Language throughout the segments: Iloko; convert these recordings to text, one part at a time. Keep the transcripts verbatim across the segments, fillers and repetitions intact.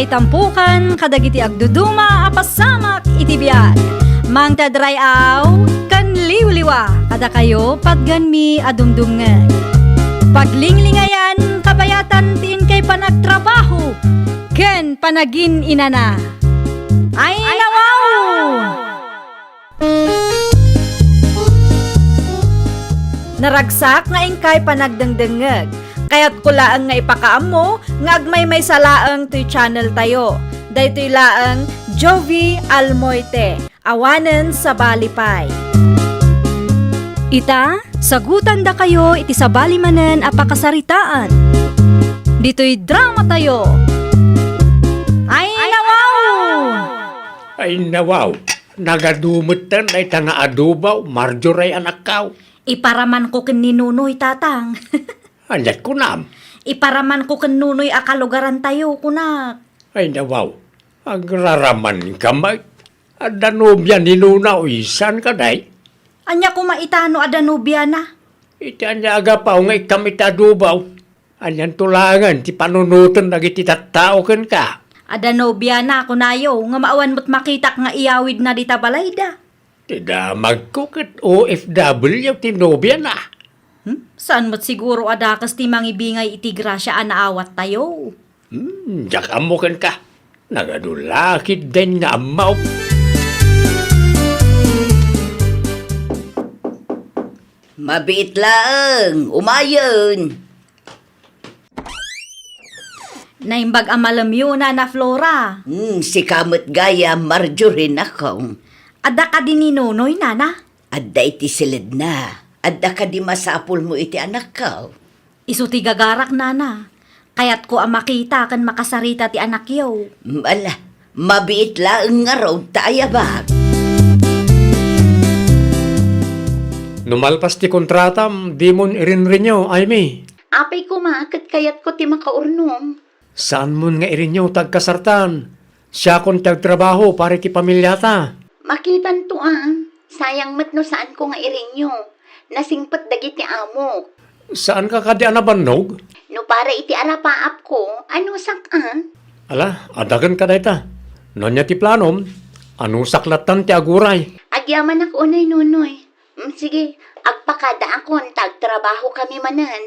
Itampukan kadagiti agduduma a pasamak iti biag. Mangted ray-aw ken liwliwa kadakayo patgenmi a dumdumngeg. Paglinglingayan kabayatan ti inkay panagtrabaho ken panagin-inana. Ay, nawaw! Naragsak nga inkay panagdengdengngeg. Kayatko laeng nga ipakaammo nga agmaymaysa laeng toy channel tayo. Daytoy laeng Jovie Almoite, awanen sabali pay. Ita, sagutandakayo iti sabali manen a pakasaritaan. Ditoy drama tayo. Ay, nawaw! Ay, nawaw! Nagadu metten dayta nga adobo, Marjorie, anakkaw. Iparamanko ken ni Nunoy, Tatang. Aniat kunam? Iparamanko ken Nunoy a kalugarantayo, kunak. Ay, nawaw. Agraramanka met. Adda nobia ni Nunoy, saan kadi? Ania koma ita no adda nobiana? Iti ania a gapu nga ikkam iti adobo? Anianto laengen ti panunoten dagiti tattao kenka? Adda nobiana, kunayo, ngem awan met makitak nga iyawidna dita balayda. Ti damagko ket O F W ti nobiana. Hmm? Saan met siguro a dakes ti mangibingay iti grasia a naawattayo? Hmm, diak ammo kenka. Nagadu la ketdin nga ammo. Mabiit laeng, umayen. Naimbag a malemyo, Nana Flora. Hmm, sika met gayam, Marjorie, nakong. Adda kadi ni Nunoy, Nana? Adda iti siledna. Adda kadi masapulmo iti anakko? Isu ti gagarak, Nana. Kayatko a makita ken makasarita ti anakyo. Ala, mabiit laeng ngarud ta ayabak. No malpas ti kontratam, dimon irinrinyo, Aimee. Apay koma ket kayatko ti makaurnong. Saanmon nga irinyo ta agkasartan. Siakon ti agtrabaho para iti pamiliata. Makitanto a, sayang met no saanko nga irinyo. Nasingpet dagiti amok. Saanka kadi a nabannog? No para iti arapaapko, anusak a? Ala, adagenka dayta. No ania ti planom, anusak lattan ti aguray. Agyamanak unay, Nunoy. Mm, sige, agpakadaakon ta agtrabahokami manen.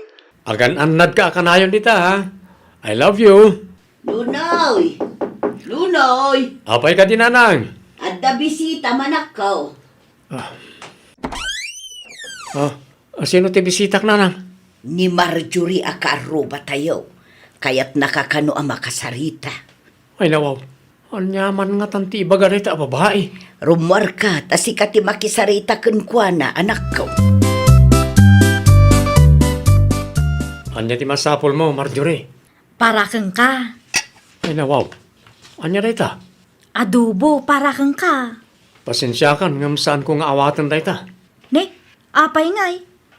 Agan-annadka a kanayon dita, ha? I love you. Nunoy! Nunoy! Apay kadi, Nanang? Adda bisita, manakko. Ah. Ah, sino ti bisitak, Nanang? Ni Marjorie a kaarrubatayo. Kayatnaka kano a makasarita. Ay, nawaw. Ania man ngatan ti ibaga dayta a babai? Rummuarka, ta sika ti makisarita kenkuana, anakko. Ania ti masapulmo, Marjorie? Para kenka. Ay, nawaw. Ania dayta? Adobo para kenka. Pasensiakan ngem saanko nga awaten dayta. Ne, apay ngay?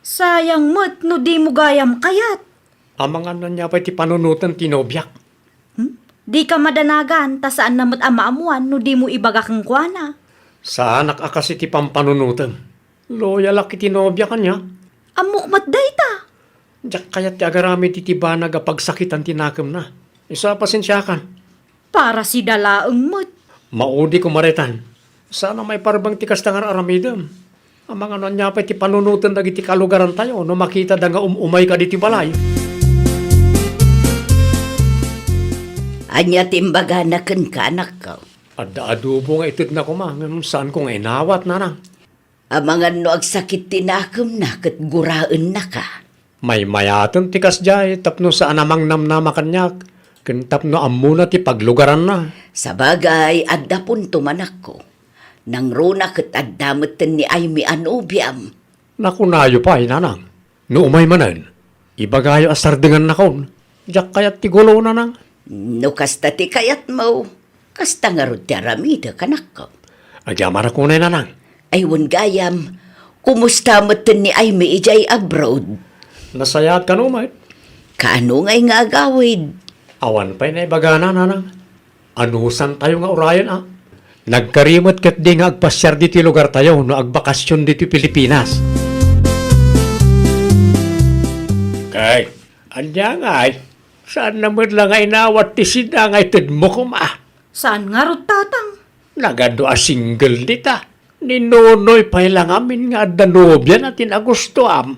Sayang met no dimo gayam kayat. Amangan ania pay ti panunoten ti nobiak? Hmm? Dika madanagan ta saanna met a maammuan no dimo ibaga kenkuana. Saanak a kas iti pampanunotem. Loyalak iti nobiak ania? Ammok met dayta. Diak kayat ti agaramid iti banag a pagsakitan ti nakemna. Isu a pasensiakan. Para sida laeng met. Maudi koma daytan. Saan a maiparbeng ti kasta nga ar-aramidem. Amangan no ania pay ti panunoten dagiti kalugarantayo no makitada nga um-umayka ditoy balay. Ania ti imbagana kenka, anakko? Adda adobo nga itedna koma, ngem saanko nga inawat, Nanang. Amangan no agsakit ti nakemna ket guraennaka. Maymayaten ti kasdiay tapno saan a mangnamnama kaniak, ken tapno ammona ti paglugaranna. Sabagay, adda punto, manakko. Nangruna ket adda metten ni Aimee a nobiam. Nakunayo pay, Nanang. No umay manen, ibagayo a sardengannakon. Diak kayat ti gulo, Nanang. No kasta ti kayatmo, kasta ngarud ti aramidek, anakko. Agyamanak unay, Nanang. Ay, wen gayam, kumusta metten ni Aimee idiay abroad? Nasayaat kano met. Kaano ngay nga agawid? Awan pay naibagana, Nanang. Anusantayo nga urayen, a? Nagkari met ketdi nga agpasiar ditoy lugartayo no agbakasion ditoy Pilipinas. Kay, ania ngay? Saanna met la nga inawat ti sida nga itedmo koma. Saan ngarud, Tatang? Nagadu a single dita. Ni Nonoy pay la ngamin nga adda nobiana ti nagustuam.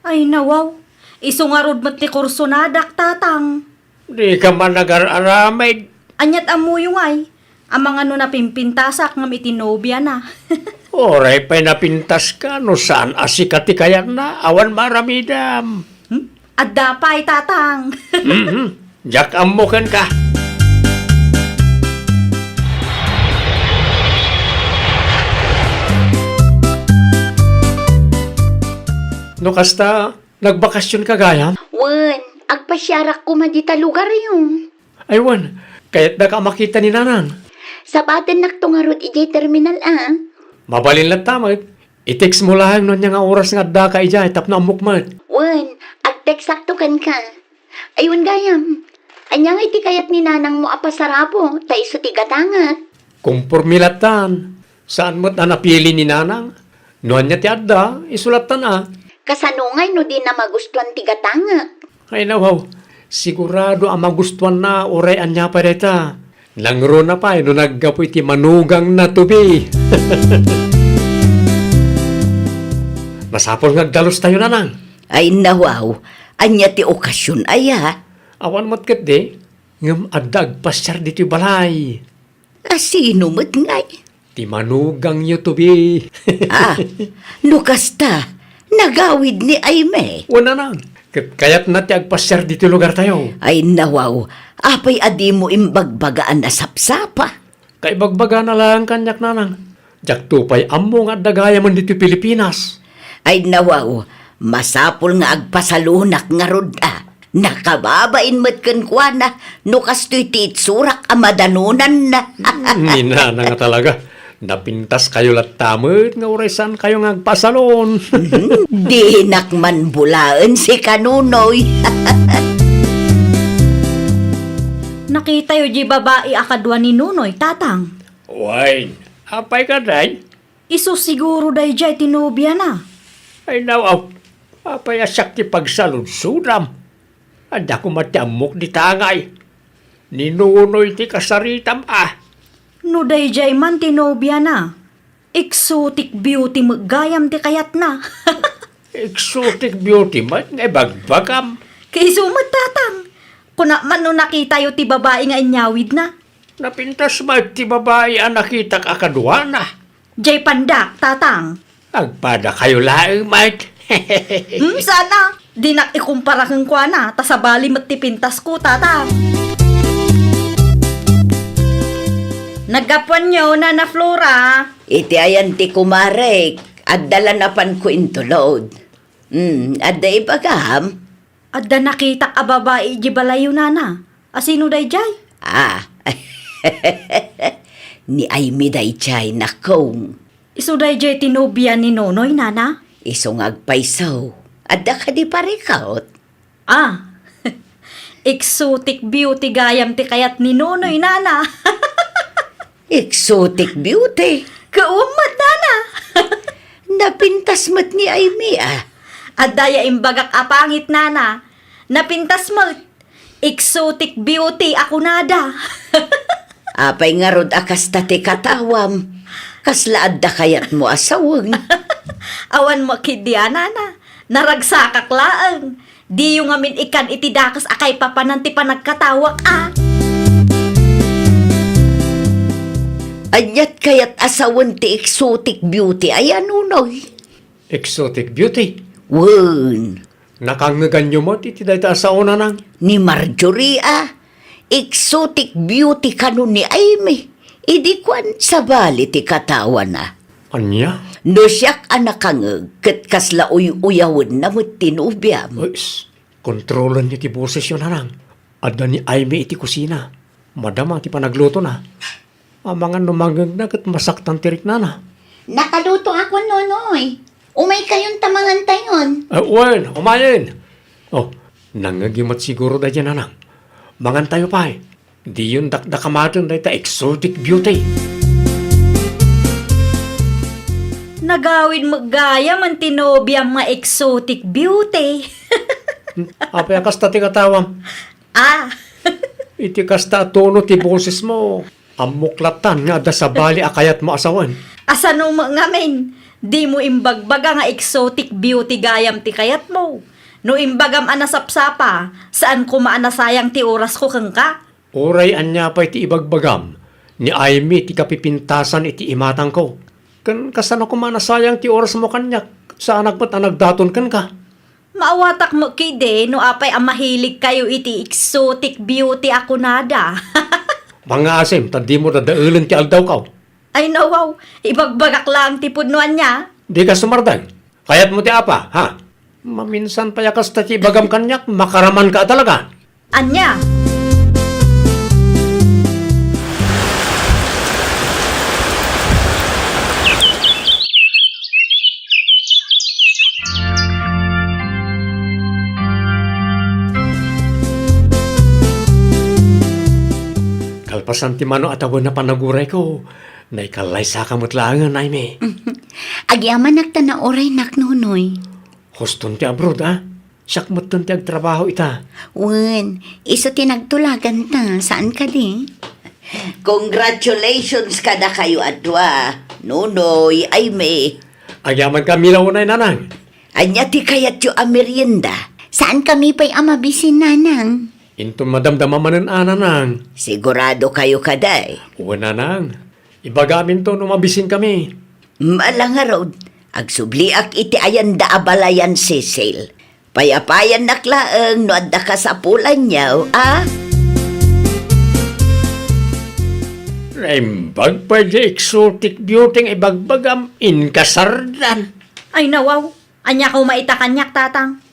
Ay, nawaw. Isu ngarud met ti kursonadak, Tatang. Dika man agar-aramid. Ania't ammoyo ngay? Amangan no napimpintasak ngem iti nobiana. Uray pay napintaska no saan a sika ti kayatna, awan maaramidam. Hmm? Adda pay, Tatang. Mhm. Diak ammo kenka. No kasta, nagbakasionka gayam? Wen, agpasiarak koma dita lugaryo. Ay wen, kayatdaka a makita ni Nanang. Sabatennakto ngarud idiay terminal a. Mabalin latta met. I-textmo laeng no ania nga oras nga addaka idiay tapno ammok met. Wen, ag-textakto kenka. Ay wen gayam, ania ngay ti kayat ni nanangmo a pasarapo ta isu ti gatangek? Komporme lattan. Saan met a napili ni Nanang. No ania ti adda, isu lattan a. Kasano ngay no dina magustuan ti gatangek? Ay nawaw, sigurado a magustuanna uray ania pay dayta. Nangruna pay no naggapu iti manugangna, Toby. Masapul nga agdalustayo, Nanang. Ay nawaw, ania ti okasion aya? Awan met ketdi, ngem adda agpasiar ditoy balay. A sino met ngay? Ti manugangyo, Toby. Ah, no kasta, nagawid ni Aimee. Wen, Nanang, ket kayatna ti agpasiar ditoy lugartayo. Ay nawaw, apay a dimo imbagbaga a nasapsapa? Kaibagbagana laeng kaniak, Nanang. Diakto pay ammo nga adda gayamen ditoy Pilipinas. Ay nawaw, masapul nga agpasalonak ngarud a. Nakababain met kenkuana no kastoy ti itsurak a madanonanna. Ni Nanang a talaga. Napintaskayo latta met nga uray saankayo nga agpasalon. Mhm. Dinak man bulaen sika, Nonoy. Nakitayo diay babai a kadua ni Nonoy, Tatang? Wen, apay kadi? Isu siguro daydiay ti nobiana. Ay, nawaw, apay a siak ti pagsaludsodam? Adda koma ti ammok dita ngay. Ni Nonoy ti kasaritam a. No daydiay man ti nobiana, exotic beauty met gayam ti kayatna. Exotic beauty met nga ibagbagam. Kaisu met, Tatang. Kuna man no nakitayo ti babai nga inyawidna. Napintas met ti babai a nakitak a kaduana. Jay pandak, Tatang. Agpadakayo laeng met. Hmm, sana. Dinak ikumpara kenkuana, ta sabali met ti pintasko, Tatang. Naggapuanyo, Nana Flora? Iti ayan ti kumarek, adda la napanko intulod. Hmm, adda ibagam? Adda nakitak a babai idiay balayyo, Nana. A sino daydiay? Ah, ni Aimee daydiay, nakong. Isu daydiay ti nobia ni Nonoy, Nana? Isu nga agpayso. Adda kadi parikot? Ah, exotic beauty gayam ti kayat ni Nonoy, Nana. Exotic beauty? Kawan met, Nana. Napintas met ni Aimee a. Adda ya imbagak a pangit, Nana. Napintas met. Exotic beauty a kunada. Apay ngarud a kasta ti katawam? Kasla adda kayatmo a sawen? Awan mo ketdi a, Nana. Naragsakak laeng. Diyo ngamin ikan iti dakes a kaipapanan ti panagkatawak a. Aniat kayat a sawen ti exotic beauty aya, Nonoy? Exotic beauty? Wen. Nakangngeganyo met iti dayta a sao, Nanang? Ni Marjorie a, exotic beauty kano ni Aimee. Idi kuan, sabali ti katawana. Ania? No siak a nakangngeg, ket kasla uy-uyawenna met ti nobiam. Uy, ss, kontrolenyo ti bosesyo, Nanang. Adda ni Aimee iti kusina. Madama ti panaglutona. Amangan no mangngegna ket masaktan ti riknana. Nakalutoakon, Nonoy. Umaykayon ta mangantayon. Ah, wen, umayen. Oh, nangngegyo met siguro daydiay, Nanang. Mangantayo pay. Diyon dakdakamaten dayta exotic beauty. Nagawid met gayam ti nobiam nga exotic beauty. Hmm, apay a kasta ti katawam? Ah! Iti kasta a tono ti bosesmo, ammok lattan nga adda sabali a kayatmo a sawen. Asano met ngamin? Dimo imbagbaga nga exotic beauty gayam ti kayatmo. No imbagam a nasapsapa, saan koma a nasayang ti orasko kenka. Uray ania pay ti ibagbagam, ni Aimee ti kapipintasan iti imatangko. Ken kasano koma a nasayang ti orasmo kaniak, saanak met a nagdaton kenka. Maawatak met ketdi no apay a mahiligkayo iti exotic beauty a kunada. Pangngaasim ta dimo dadaelen ti aldawko. Ay, nawaw, ibagbagak laeng ti pudno ania. Dika sumardeng. Kayatmo ti apa, ha? Maminsan pay a kasta ti ibagam kaniak, makaramanka a talaga. Ania? Kalpasan ti mano a tawen a panagurayko, naikallaysaka met laengen, Aimee. Agyamanak ta nauraynak, Nonoy. Huston ti abroad, a? Siak metten ti agtrabaho ita. Wen, isu ti nagtulaganta, saan kadi? Congratulations kadakayo a dua, Nonoy, Aimee. Agyamanka, Mila, unay, Nanang. Ania ti kayatyo a merienda? Saankami pay a mabisin, Nanang. Inton madamdama manen a, Nanang. Siguradokayo kadi? Wen, Nanang. Ibagaminto no mabisinkami. Ala ngarud, agsubliak iti ayanda a balayan, Cecil. Payapayannak laeng no adda kasapulanyo, a? Naimbag pay di exotic beauty nga ibagbagam, inkasardan. Ay, nawaw. Ania koma ita kaniak, Tatang?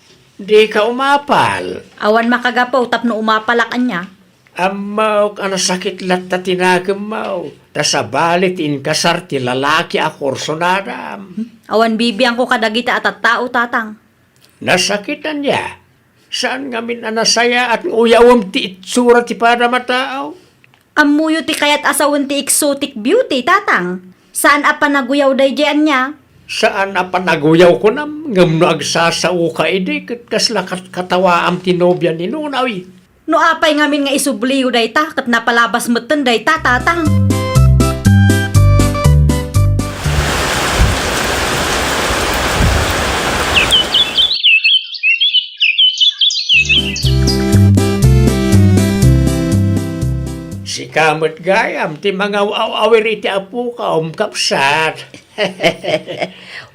Dika umapal. Awan makagapu tapno umapalak ania. Ammok a nasakit latta ti nakemmo, ta sabali ti inkasar ti lalaki a kursunadam. Hmm? Awan bibiangko kadagita a tattao, Tatang. Nasakit ania? Saan ngamin a nasayaat nga uyawem ti itsura ti padam a tao? Ammoyo ti kayat a sawen ti exotic beauty, Tatang. Saan a panaguyaw daydiay ania? Saan a panaguyaw kunam, ngem no agsasaoka idi, ket kasla kat-, katawaam ti nobia ni Nonoy. No apay ngamin nga isubliyo dayta, ket napalabas metten dayta, Tatang. Sika met gayam ti mangaw-awir iti apokom, kabsat.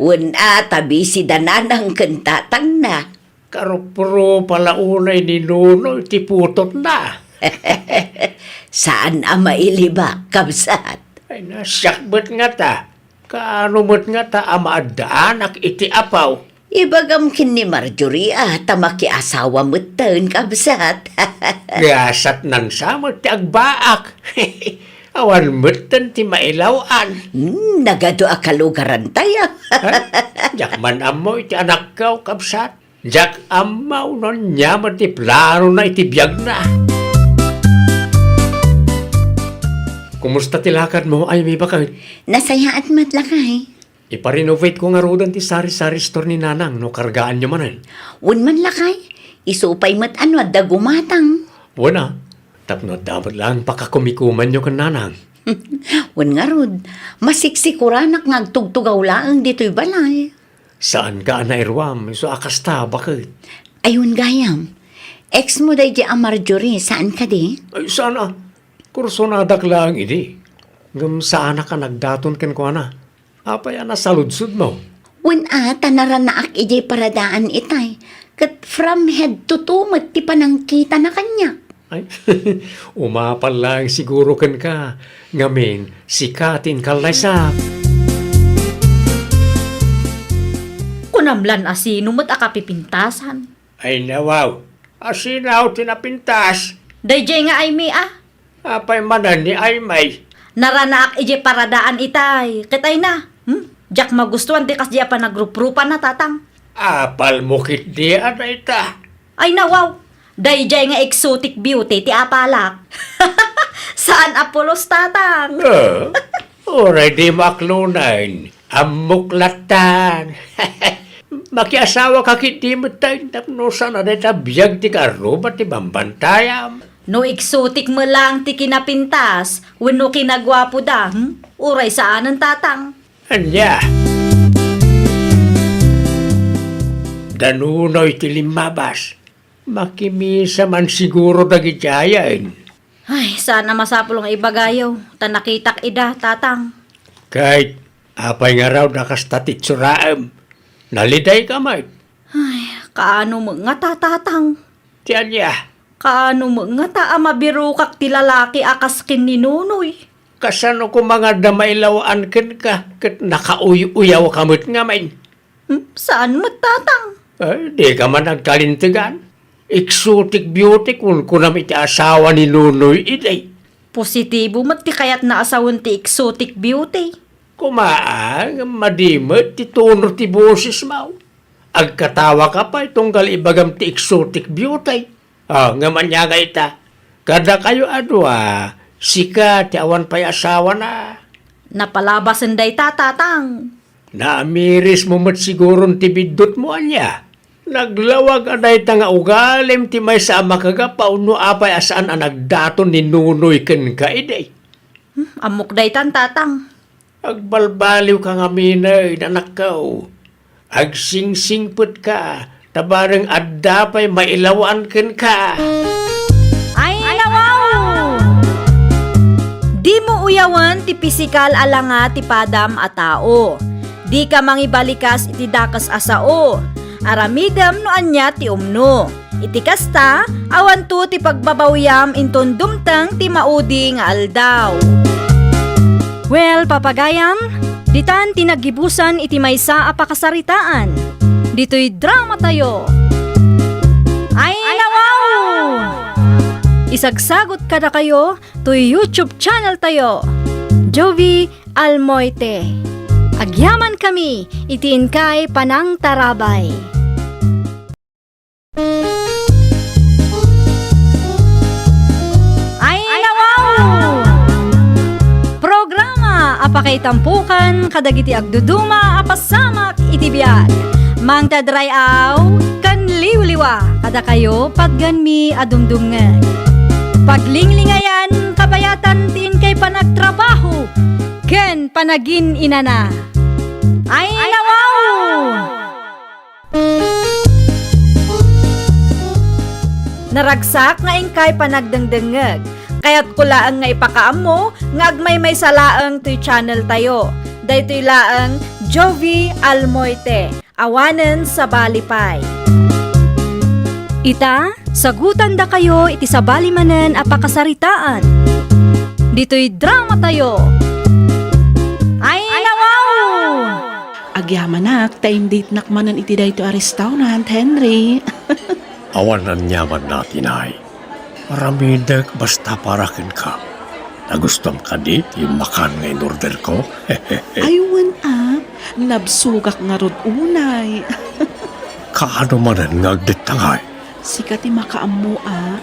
Wen a, ta busy da nanang ken tatangna. Karuprupa la unay ni Nonoy ti putotna. Saan a mailibak, kabsat. Ay, nasiakbet ngata. Kaano met ngata a maaddaanak iti apaw? Ibagam ken ni Marjorie a ta makiasawa metten, kabsat. Gasat nansa met ti agbaak. Awan metten ti mailaw-an. Hmm, nagadu a kalugarantay, a. Ha? Diak man ammo iti anakko, kabsat. Diak ammo no ania met ti planona iti biagna. Kumusta ti lakadmo, Aimee, baket? Nasayaat met, lakay. Ipa-renovate ko ngaruden ti sari-sari store ni Nanang no kargaanyo manen. Wen man, lakay, isu pay met a no adda gumatang. Wen a, tapno adda met laeng pakakumikumanyo ken Nanang. Wen ngarud, masiksikuranak nga agtugtugaw laeng ditoy balay. Saanka a nairuam, isu a kasta, baket? Ay, wen gayam. Ex mo daydiay a Marjorie, saan kadi? Ay, saan a. Kursonadak laeng idi. Ngem saanak a nagdaton kenkuana. Apay a nasaludsodmo? Wen a, ta naranaak idiay paradaan itay, ket from head to toe met ti panangkitana kaniak. Ay, umapal laeng siguro kenka, ngamin, sika ti inkallaysak. Kunam lan a sino met a kapipintasan? Ay, nawaw, a sino ti napintas? Daydiay nga Aimee, a. Apay manen ni Aimee? Naranaak idiay paradaan itay. Ket ay na, hmm? Diak magustuan ti kasdi a panagruprupana, Tatang. Apalmo ketdi a dayta? Ay, nawaw. Daydiay nga exotic beauty ti apalak. Saan a pulos, Tatang. Eh, uray dimo aklonen. Ammok lattan. Makiasawaka ketdi metten tapno saan a dayta biag ti kaarruba ti bambantayam. No eksotik met laeng ti kinapintas wenno kinaguapoda, hmm? Uray saanen, Tatang. Ania? Da Nunoy ti limmabas. Makimisa man siguro dagiti ayan. Ay, saan a masapul nga ibagayo, ta nakitak ida, Tatang. Ket apay ngarud a kasta ti itsuraem? Nalidayka met. Ay, kaano met ngata, Tatang? Ti ania? Kaano met ngata a mabirokak ti lalaki a kas ken ni Nunoy? Kasano koma nga adda mailaw-an kenka ket nakauy-uyawka met ngamin? Hmm, saan met, Tatang? Ay, dika man agkalintegan. Exotic beauty kunkunam iti asawa ni Nunoy idi. Positibo met ti kayatna a sawen ti exotic beauty. Koma, ngem madi met ti tono ti bosesmo. Agkatawaka pay tunggal ibagam ti exotic beauty. Ah, ngem ania nga ita? Kadakayo a dua, sika ti awan pay asawana. Napalabasen dayta, Tatang. Naamirismo met siguron ti biddutmo, ania? Naglawag a dayta nga ugalim ti maysa a makagapu no apay a saan a nagdaton ni Nunoy kenka idi. Hmm, ammok daytan, Tatang. Agbalbaliwka ngamin, anakko. Agsingsingpetka, ta bareng adda pay mailaw-an kenka. Ay, nawaw! Dimo uyawen ti pisikal a langa ti padam a tao. Dika mangibalikas iti dakes a sao. Aramidem no ania ti umno. Iti kasta, awanto ti pagbabawiam inton dumteng ti maudi nga aldaw. Well, papagayam, ditan ti naggibusan iti maysa a pakasaritaan. Ditoy dramatayo. Ay, nawaw! Isagsagot kadakayo toy YouTube channel tayo, Jovie Almoite. Agyaman kami iti inkay panangtarabay. Ay, nawaw! Programa a pakaitampokan kadagiti agduduma a pasamak iti biag. Mangted ray-aw ken liwliwa kadakayo patgenmi a dumdumngeg. Paglinglingayan, kabayatan ti inkay panagtrabaho ken panagin-inana. Ay, nawaw! Naragsak nga inkay panagdengdengngeg. Kayatko laeng nga ipakaammo nga agmaymaysa laeng toy channel tayo. Daytoy laeng Jovie Almoite, awanen sabali pay. Ita, sagutandakayo iti sabali manen a pakasaritaan. Ditoy dramatayo. Ay, nawaw! Agyamanak ta indatenak manen iti daytoy a restaurant, Henry. Awan aniamanna, Tinay. Aramidek basta para kenka. Nagustuam kadi ti makan nga in-orderko? Ay, wen a, nabsogak ngarud unay. Kaano manen nga agdate ngay? Sika ti makaammo a,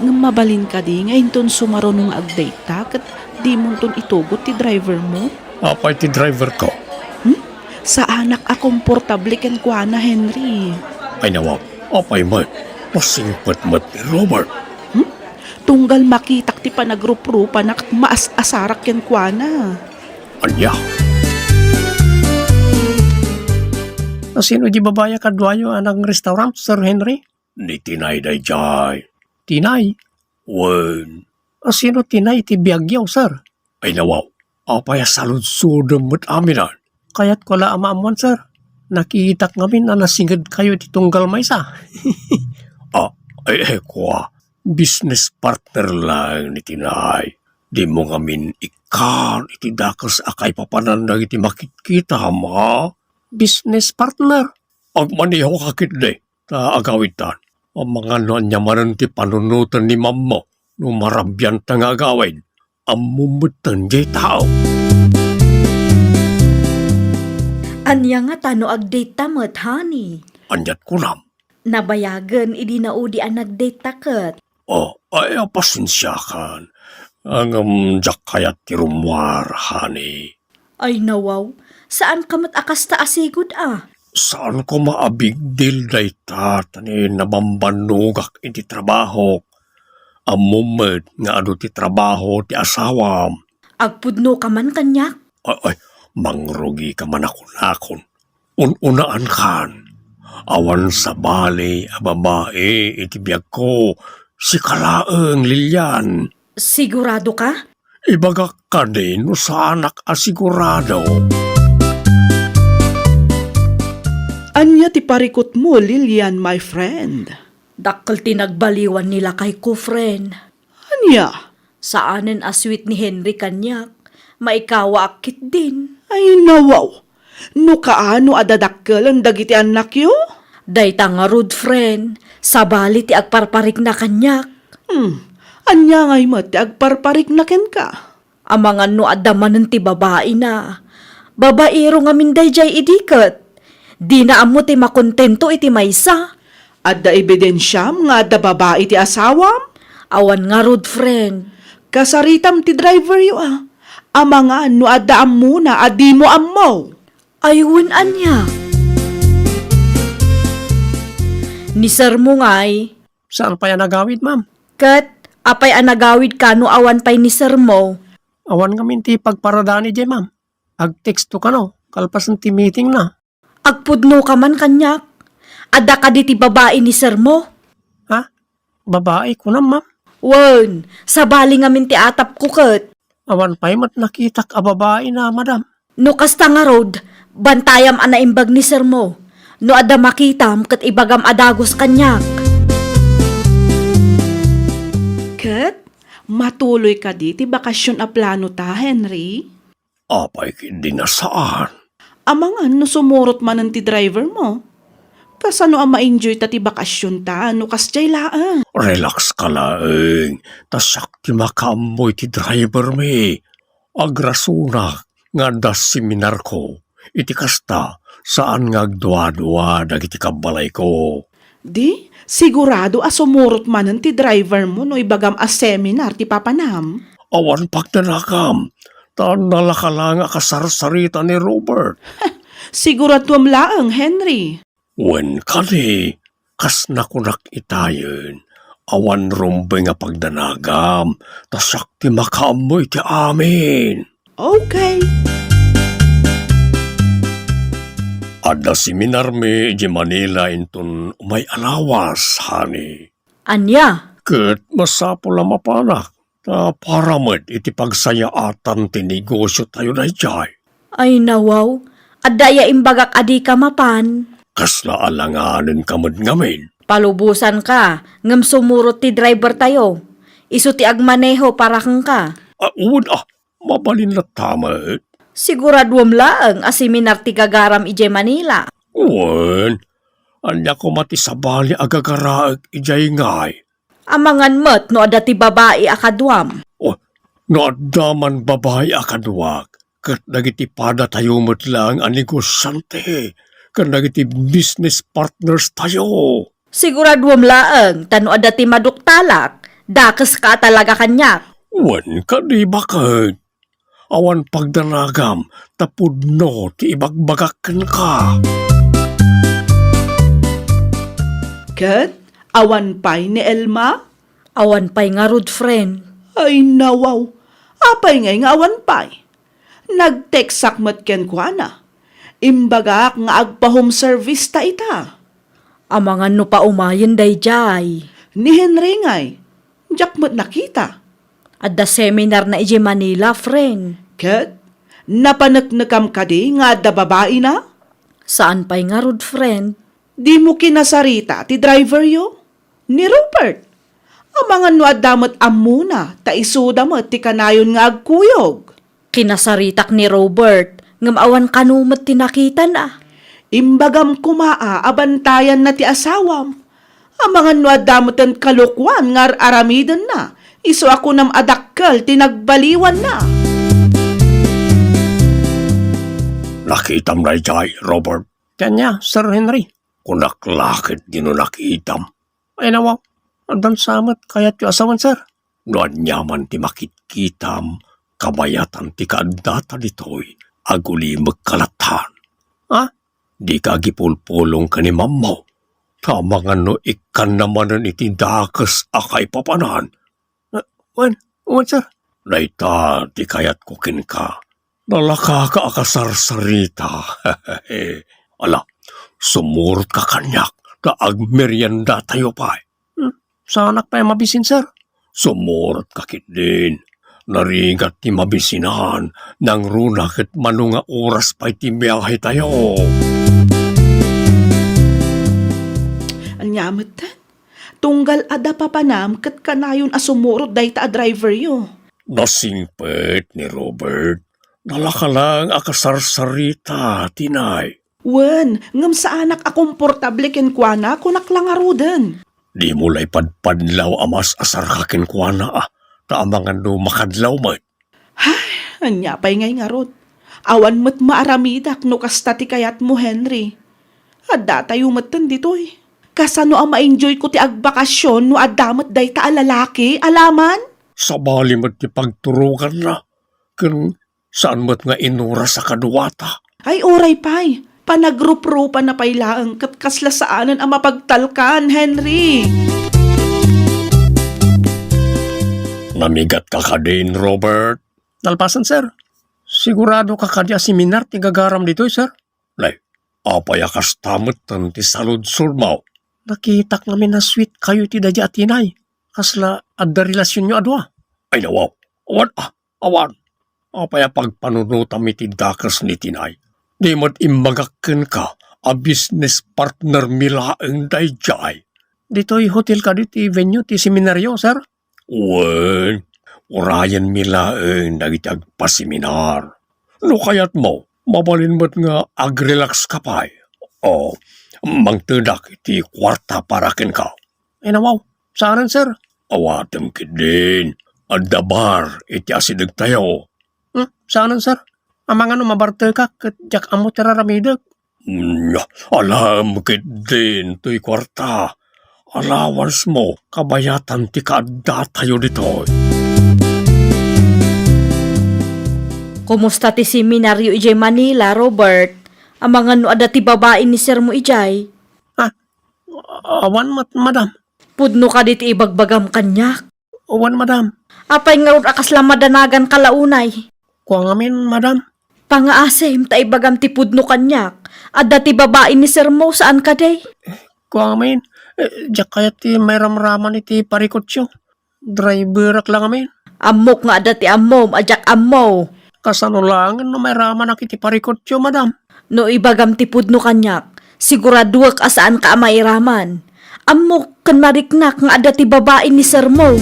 ngem mabalin kadi nga inton sumaruno nga agdate ta ket dimonton itugot ti driver mo? Apay ti driver ko? Hmm? Saanak a komportable kenkuana, Henry. Ay nawaw, apay met? Masingpet met ni Robert. Hmm? Tunggal makitak ti panagruprupanak, maas-asarak kenkuana. Ania? Asino di babaya kaduayo a nang-restaurant, Sir Henry? Ni Tinay daydiay. Tinay? Wen. Asino Tinay ti biagyo, sir? Ay nawaw, apay a saludsodem met amin? Kayatko la a maammuan, sir. Nakitak ngamin a nasingedkayo iti tunggal maysa. Ah, ay, ay, kua. Business partner lang ni Tinay. Dimo ngamin ikkan iti dakes a kaipapanan dagiti makitkitam, a? Business partner? Agmanihok a ketdi. Ta agawidtan, amangan no ania manen ti panunoten ni mammo no marabianta nga agawid. Ammom metten jay tao. Ania ngata no agdate ta met, honey? Aniat kunam? Nabayagen idi naudi a nagdate ta ket. Oh, ay, pasensiakan. Ngem diak kayat ti rummuar, honey. Ay, nawaw, saanka met a kasta a sigud a. Saan koma a big deal dayta, ta ni nabambannogak iti trabahok. Ammom met nga adu ti trabaho ti asawam. Agpudnoka man kaniak? Ay, ay, mangrugika man a kunakon. Un-unaankan. Awan sabali a babai iti biagko. Sika laeng, Lilian. Sigurado ka? Ibagak kadi no saanak a sigurado. Ania ti parikutmo, Lilian, my friend? Dakkel ti nagbaliwan ni lakayko, friend. Ania? Saanen a sweet ni Henry kaniak. Maikawaak ketdin. Ay, nawaw. No kaano a dadakkelen dagiti annakyo? Dayta ngarud, friend, sabali ti agparparikna kaniak. Hmm, ania ngay met ti agparparikna kenka? Amangan no adda manen ti babaina. Babairo ngamin daydiay idi ket. Dina ammo ti makontento iti maysa. Adda ebidensiam nga adda babai ti asawam? Awan ngarud, friend. Kasaritam ti driveryo a. Amangan no adda ammona a dimo ammo. Ay, wen, ania? Ni sir mo ngay? Saan pay a nagawid, ma'am? Ket, apay a nagawid kano awan pay ni sir mo? Awan ngamin ti pagparadaan idiay, ma'am. Agteksto kano, kalpasen ti meeting na. Agpudno ka man kaniak. Adda kadi ti babai ni sir mo? Ha? Babai, kunam, ma'am? Wen, sabali ngamin ti atapko ket. Awan pay met nakitak a babai na, madam. No kasta ngarud, bantayam a naimbag ni sir mo. No adda makitam ket ibagam a dagus kaniak. Ket, matuloy kadi ti bakasyon a plano ta, Henry? Apay ketdi a saan? Amangan no sumurot manen ti driver mo. Kasano a ma-enjoy ta ti bakasyon ta no kasdiay laeng? Relax ka laeng, ta siak ti makaammo iti driver mi. Agrasunak nga adda seminar ko. Iti kasta, saan nga agduadua dagiti kabbalayko. Di, sigurado a sumurot manen ti driver mo no ibagam a seminar ti papanam. Awan pagdanagam, ta nalaka la nga kasarsarita ni Robert. Siguraduam laeng, Henry. Wen kadi, kas nakunak itayen, awan rumbeng a pagdanagam, ta siak ti makaammo iti amin. Okay. Adda seminar mi idiay Manila inton umay a lawas, honey. Ania? Ket masapul a mapanak, ta para met iti pagsayaatan ti negosyo tayo daydiay. Ay, nawaw, adda aya imbagak a dika mapan? Kasla alanganen ka met ngamin? Palubosan ka, ngem sumurot ti driver tayo. Isu ti agmaneho para kenka. Ah, wen, ah, mabalin latta met. Siguraduam laeng a seminar ti gagaram idiay Manila. Wen, ania koma ti sabali a gagaraek idiay ngay? Amangan met no adda ti babai a kaduam. Oh, no adda man babai a kaduak, ket dagiti padatayo met laeng a negosiante, ken dagiti business partners tayo. Siguraduam laeng, ta no adda ti maduktalak, dakeska a talaga kaniak. Wen kadi baket? Awan pagdanagam, ta pudno ti ibagbagak kenka. Ket awan pay ni Elma? Awan pay ngarud, friend. Ay, nawaw. Apay ngay nga awan pay? Nag-textak met kenkuana. Imbagak nga agpa-home service ta ita. Amangan no paumayen daydiay. Ni Henry ngay, diak met nakita. Adda seminar na idiay Manila, friend. Ket, napaneknekam kadi nga adda babai na? Saan pay ngarud, friend. Dimo kinasarita ti driveryo? Ni Robert. Amangan no adda met ammona, ta isuda met ti kanayon nga agkuyog. Kinasaritak ni Robert, ngem awan kano met ti nakitana. Imbagam koma a, a bantayanna ti asawam. Amangan no adda meten kalokuan nga ar-aramidenna, isu a kunam a dakkel ti nagbaliwanna. Nakitam daydiay, Robert? Ania, Sir Henry? Kunak la ketdi no nakitam. Ay, nawaw, addan sa met kayatyo a sawen, sir? No aniaman ti makitkitam, kabayatan ti kaaddata ditoy, agulimekka latta. Ha? Dika agipulpulong ken ni Mammaw. Ta amangan no ikkanna manen iti dakes a kaipapanan. Ah, wen, wen, sir. Dayta ti kayatko kenka. Nalakaka a kasarsarita. Ala, sumurotka kaniak, ta agmeriendatayo pay. Hmm, saanak pay a mabisin, sir. Sumurotka ketdin. Narigat ti mabisinan, nangruna ket mano nga oras pay ti biahetayo. Ania metten? Tunggal adda papanam ket kanayon a sumurot dayta a driveryo. Nasingpet ni Robert. Nalaka laeng a kasarsarita, Tinay. Wen, ngem saanak a komportable kenkuana, kunak la ngaruden. Dimo la ipadpadlaw a mas-asarka kenkuana, a, ta amangan no makadlaw met. Hay, ania pay ngay ngarud? Awan met maaramidak no kasta ti kayatmo, Henry. Addatayo metten ditoy. Kasano a ma-enjoyko ti agbakasyon no adda met dayta a lalaki, alaman? Sabali met ti pagturoganna, ken saan met nga inuras a kaduata. Ay, uray pay. Panagruprupanna pay laeng ket kasla saanen a mapagtalkan, Henry. Namigatka kadin, Robert? Nalpasen, sir. Siguradoka kadi a seminar ti gagaram ditoy, sir? Nay, apay a kasta metten ti saludsodmo? Nakitak ngamin a sweet kayo iti daydi a Tinay. Kasla adda relasionyo a dua? Ay, nawaw. Awan, ah, awan. Apay a pagpanunotam iti dakes ni Tinay? Di met imbagak kenka a business partnermi laeng daydiay. Ditoy hotel kadi ti venue ti seminario, sir? Wen, urayenmi laeng dagiti agpaseminar. No kayatmo, mabalin met nga agrelaxka pay. O, mangtedak iti kuarta para kenka. Ay, nawaw, saanen, sir? Awatem ketdin. Adda bar iti asidegtayo. Hmm, saanen, sir? Amangan no mabartekak ket diak ammo ti raramidek. Nya, alaem ketdin toy kuarta. Allowancemo, kabayatan ti kaaddatayo ditoy. Kumusta ti seminario idiay Manila, Robert? Amangan no adda ti babai ni sirmo idiay? Ah, awan met, madam. Pudno kadi ti ibagbagam kaniak? Wen, madam. Apay ngarud a kasla madanaganka la unay? Kua ngamin, madam. Pangaasim ta ibagam ti pudno kaniak. Adda ti babai ni sirmo, saan kadi? Kua ngamin, eh, diak kayat ti mairamraman iti parikutyo. Driverak la ngamin. Ammok nga adda ti ammom a diak ammo. Kasano laengen no mairamanak iti parikutyo, madam? No ibagam ti pudno kaniak, siguraduek a saanka a mairaman. Ammok ken mariknak nga adda ti babai ni sirmo.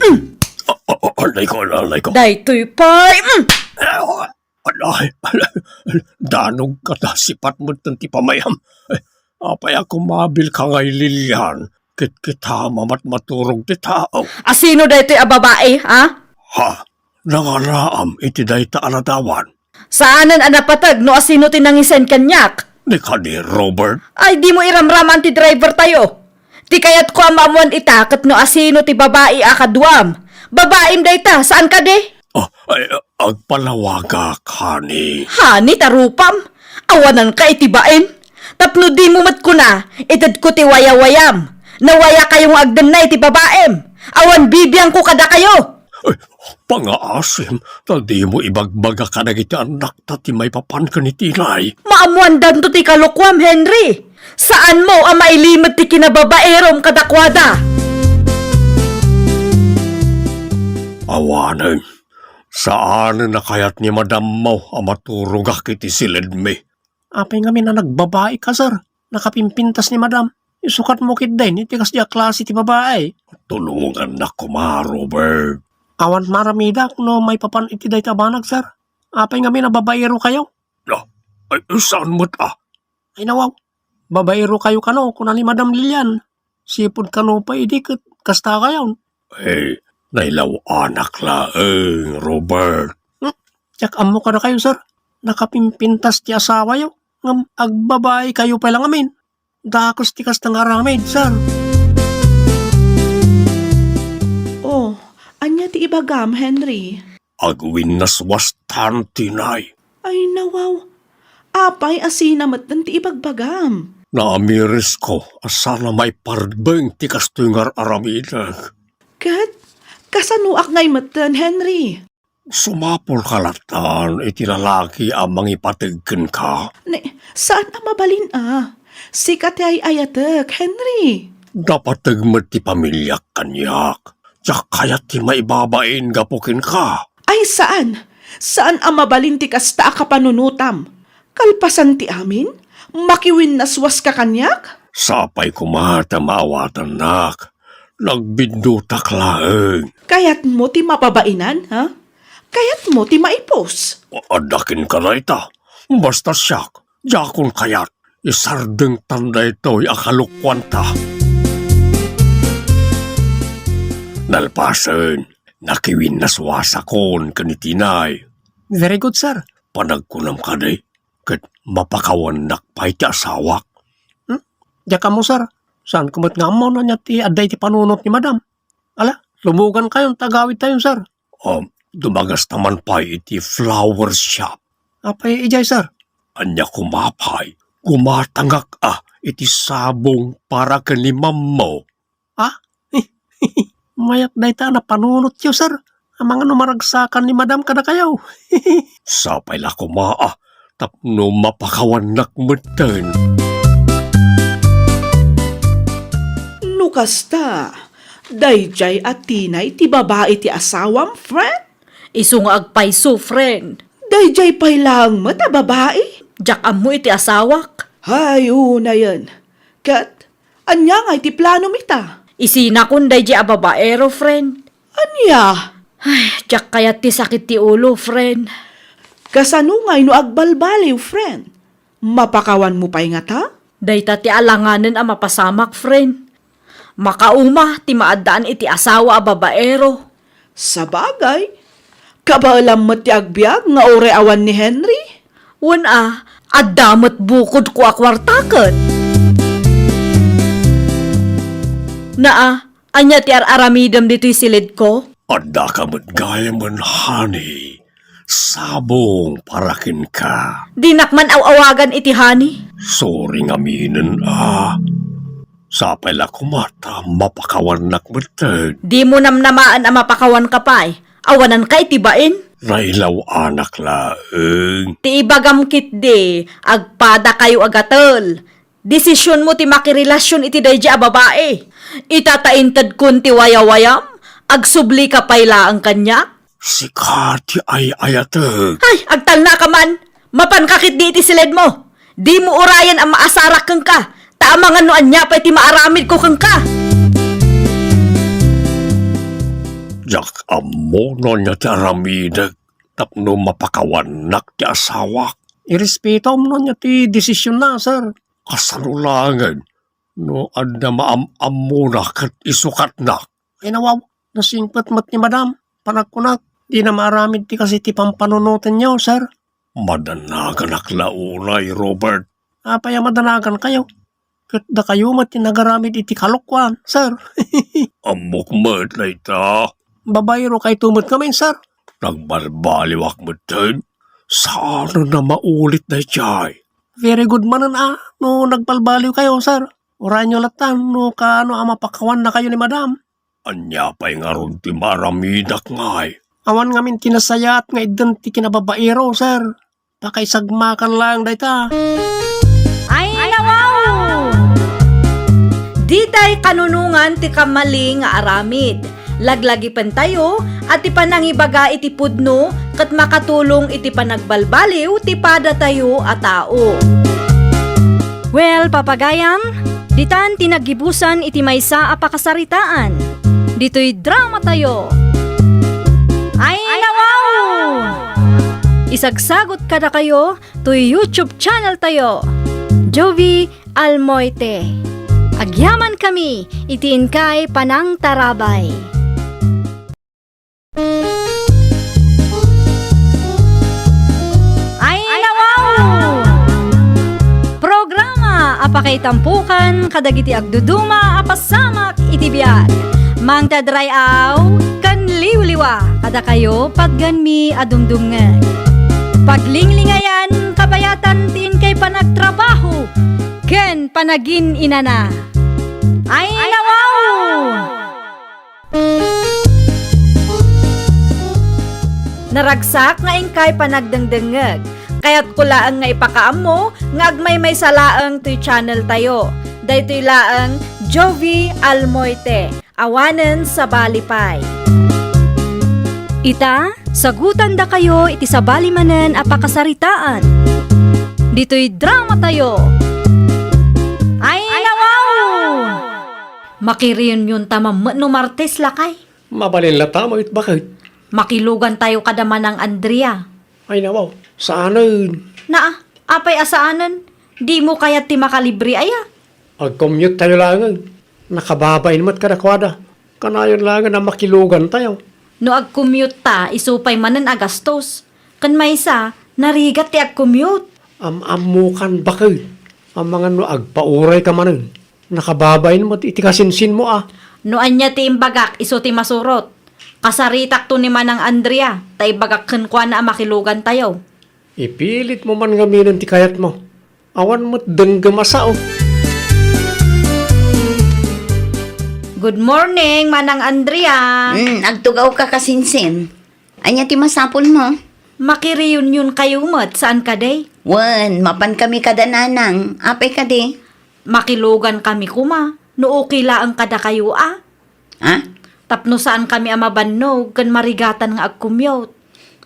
Mm. A-, a-, a-, alayko, alayko. Daytoy pay, mm. Alay, alay, danogka ta sipat metten ti pamayam. Eh, apay a kumabilka ngay, Lilian? Kitkitama met maturog ti tao. A sino daytoy a babai, ha? Ha? Nangaraam iti dayta a ladawan? Saanen a napateg no asino ti nangisen kaniak. Di kadi, Robert? Ay, dimo iramraman ti driver tayo. Ti kayatko a maammoan ita ket no asino ti babai a kaduam. Babaim dayta, saan kadi? Ah, ay, agpalawagak, honey. Honey, ta rupam. Awananka iti bain. Tapno dimo met kuna, itedko ti wayawayam. Nawayakayo nga agdennay ti babaim. Awan bibiangko kadakayo. Ay, pangaasim, ta dimo ibagbaga kadagiti annakta ti maipapan ken ni Tinay. Maammoandanto ti kalokuam, Henry. Saanmo a mailimed ti kinababairom kadakuada. Awanen, saanen a kayat ni madammo a maturogak iti siledmi. Apay ngamin a nagbabaika, sir? Nakapimpintas ni madam. Isukatmo ketdin iti kasdi a klase ti babai. Tulongannak koma, Robert. Awan maramidak no maipapan iti dayta a banag, sir. Apay ngamin a babairokayo? No, ay, saan met a? Ay, nawaw. Babairokayo kano, kuna ni Madam Lilian. Sipud kano pay idi ket kastakayon. Eh, nailaw-anak laeng, Robert. Hmm? Diak ammo kadakayo, sir. Nakapimpintas ti asawayo, ngem agbabaikayo pay la ngamin. Dakes ti kasta nga aramid, sir. Oh, ania ti ibagam, Henry? Agwinnaswastan, Tinay. Ay, nawaw. Apay a sina metten ti ibagbagam? Naamirisko a sana maiparbeng ti kastoy nga ar-aramidek. Ket, kasanoak ngay metten, Henry? Sumapulka latta iti lalaki a mangipateg kenka. Ne, saan a mabalin a. Sika ti ay-ayatek, Henry. Napateg met ti pamiliak kaniak. Diak kayat ti maibabain gapu kenka. Ay, saan. Saan a mabalin ti kasta a kapanunotam. Kalpasan ti amin, makiwinnaswaska kaniak? Sapay koma ta maawatannak. Nagbiddutak laeng. Kayatmo ti mapabainan, ha? Kayatmo ti maipus? Adda kenka dayta. Basta siak, diakon kayat. Isardengtan daytoy a kalokuanta. Nalpasen, nakiwinnaswasakon ken ni Tinay. Very good, sir. Panagkunam kadi, ket mapakawannak pay ti asawak. Hmm? Diak ammo, sir. Saanko met nga ammo no ania ti adda iti panunot ni Madam. Ala, lumogankayon ta agawidtayon, sir. Um, dumagasta man pay iti flower shop. Apay idiay, sir? Ania koma pay, gumatangak a iti sabong para ken ni Mammo. Ah? Mayat dayta a napanunotyo, sir. Amangan no maragsakan ni Madam kadakayo. Sapay la koma a tapno mapakawannak metten. No kasta, daydiay a Tinay ti babai ti asawam, friend? Isu nga agpayso, friend. Daydiay pay laeng met a babai? Diak ammo iti asawak. Hay, unayen. Ket, ania ngay ti planom ita? Isinakon daydiay a babaero, friend. Ania? Ay, diak kayat ti sakit ti ulo, friend. Kasano ngay no agbalbaliw, friend? Mapakawanmo pay ngata? Dayta ti alanganen a mapasamak, friend. Makauma ti maaddaan iti asawa a babaero. Sabagay, kabaelam met ti agbiag nga uray awan ni Henry. Wen a, adda met bukodko a kuarta ket. Naa, ania ti ar-aramidem ditoy silidko? Addaka met gayamen, honey. Sabong para kenka. Dinak man aw-awagan iti honey. Sorry ngaminen a. Sapay la koma ta mapakawannak metten. Dimo namnamaen a mapakawanka pay. Awananka iti bain. Nailaw-anak laeng. Ti ibagam ketdi, agpadakayo a gatel. Desisionmo ti makirelasion iti daydiay a babai. Ita ta intedkon ti wayawayam, agsublika pay laeng kaniak. Sika ti ay-ayatek. Ay, agtalnaka man! Mapanka ketdi iti siledmo! Dimo urayen a maasarak kenka, ta amangan no ania pay ti maaramidko kenka! Diak ammo no ania ti aramidek tapno mapakawannak ti asawak. Irespetom no ania ti desisionna, sir. Kasano laengen no adda maam-ammona ket isukatnak? Ay, nawaw, nasingpet met ni Madam. Panagkunak, dina maaramid ti kas iti pampanunotenyo, sir. Madanaganak la unay, Robert. Apay a madanagankayo? Ket dakayo met ti nagaramid iti kalokuan, sir. Ammok met dayta. Babaerokayto met ngamin, sir. Nagbalbaliwak metten. Saan a maulit daydiay? Very good manen a no nagbalbaliwkayo, sir. Urayenyo latta no kaano a mapakawannakayo ni Madam. Ania pay ngarud ti maaramidak ngay? Awan ngamin ti nasayaat nga idden ti kinababaero, sir. Pakaisagmakan laeng dayta. Ay, nawaw! Ditay kanunongan ti kammali nga aramid. Laglagipentayo a ti panangibaga iti pudno ket makatulong iti panagbalbaliw ti padatayo a tao. Well, papagayam, ditan ti naggibusan iti maysa a pakasaritaan. Ditoy dramatayo. Ay, nawaw! Isagsagot kadakayo toy YouTube channel tayo, Jovie Almoite. Agyamankami iti inkay panangtarabay. Ay, nawaw! Programa a pakaitampukan kadagiti agduduma a pasamak iti biag. Mangted ray-aw ken liwliwa kadakayo patgenmi a dumdumngeg. Paglinglingayan, kabayatan ti inkay panagtrabaho ken panagin-inana. Ay, nawaw! Naragsak nga inkay panagdengdengngeg. Kayatko laeng nga ipakaammo nga agmaymaysa laeng toy channel tayo. Daytoy laeng Jovie Almoite. Awanen sabali pay. Ita, sagutandakayo iti sabali manen a pakasaritaan. Ditoy drama tayo. Ay, nawaw! Makireunionta man met no Martes, lakay. Mabalin latta met, baket. Makilugan tayo kada Manang Andrea. Ay, nawaw. Saanen. Naa, apay a saanen? Dimo kayat ti makalibre aya? Ag-commute tayo laengen. Nakababain met kadakuada. Kanayon laengen a makilugan tayo. No ag-commute ta, isu pay manen a gastos. Ken maysa, narigat ti ag-commute. Am-ammokan, baket. Amangan no agpaurayka manen. Nakababain met iti kasinsinmo a. No ania ti imbagak, isu ti masurot. Kasaritakto ni Manang Andrea, ta ibagak kenkuana a makilugan tayo. Ipilitmo man ngaminen ti kayatmo. Awan met denggem a sao. Good morning, Manang Andrea. Mm, agtugawka, kasinsin. Ania ti masapulmo? Makireunionkayo met, saan kadi? Wen, mapankami kada nanang. Apay kadi? Makilugankami koma, no okay laeng kadakayo a. Ha? Tapno saankami a mabannog ken marigatan nga ag-commute.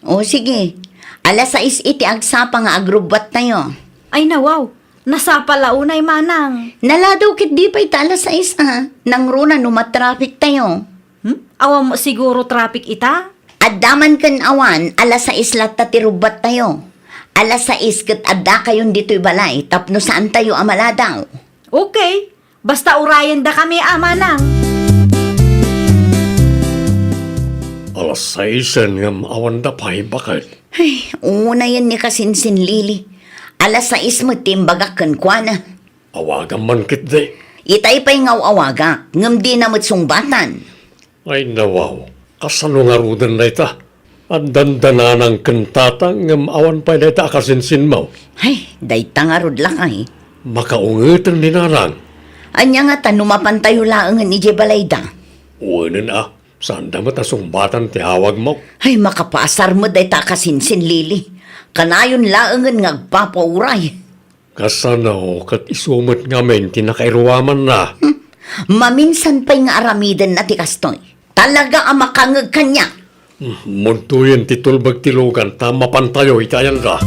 O, sige. Alas sais iti agsapa nga agrubbuattayo. Ay, nawaw. Nasapa la unay, Manang. Naladaw ketdi pay ta alas sais a. Nangruna no matraffic tayo. Hmm? Awan mo siguro traffic ita? Adda man ken awan, alas sais latta ti rubbuattayo. Alas sais ket addakayon ditoy balay tapno saantayo a maladaw. Okay. Basta urayendakami a, Manang. Alas saisen ngem awanda pay, baket. Ay, unayen ni kasinsin Lily. Alas sais met ti imbagak kenkuana. Awagam man ketdi. Itay pay nga aw-awagak, ngem dina met sungbatan. Ay, nawaw, kasano ngaruden dayta? Addan da nanang ken tatang ngem awan pay dayta a kasinsinmo. Ay, dayta ngarud, lakay. Makaungeten ni nanang. Ania ngata no mapantayo laengen idiay balayda? Wenen a, saanda met a sungbatan ti awagmo. Ay, makapaasar met dayta a kasinsin Lily. Kanayon laengen nga agpapauray. Kasano ket isu met ngamin ti nakairuamanna? Hmm. Maminsan pay nga aramidenna ti kastoy. Talaga a makangeg kaniak. Hmm, mudtoyen ti tulbek ti lugan ta mapantayo iti ayanda.